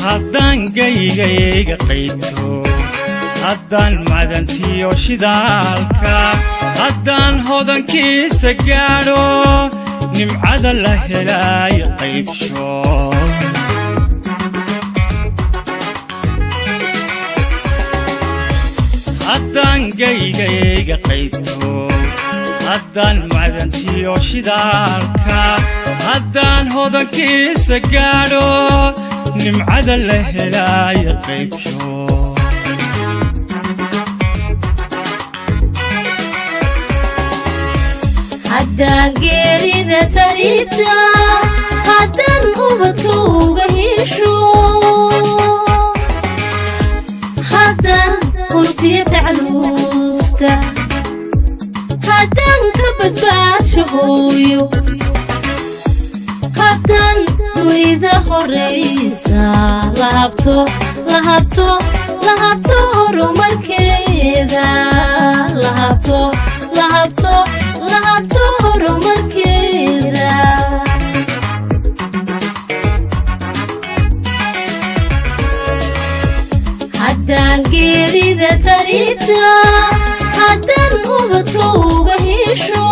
Haddaan geygayga qayto, haddaan madantiyo shidaalka, haddaan hodankiisa gaadho, nimcada la helaayo qaybsho. Haddaan geygayga qayto, haddaan madantiyo shidaalka, haddaan hodankiisa gaadho, nimcada la helaayo qaybsho. Haddaan geerida taribta, haddaan ubadka uga hesho, haddaan qurtiya tacluusta, haddaan ka badbaadsho hooyo, haddaan dunida horaysa lahabto, lahabto, lahabto horumarkeeda, lahabto, lahabto, lahabto horumarkeeda. Haddaan geerida taribta, haddaan ubadka uga hesho.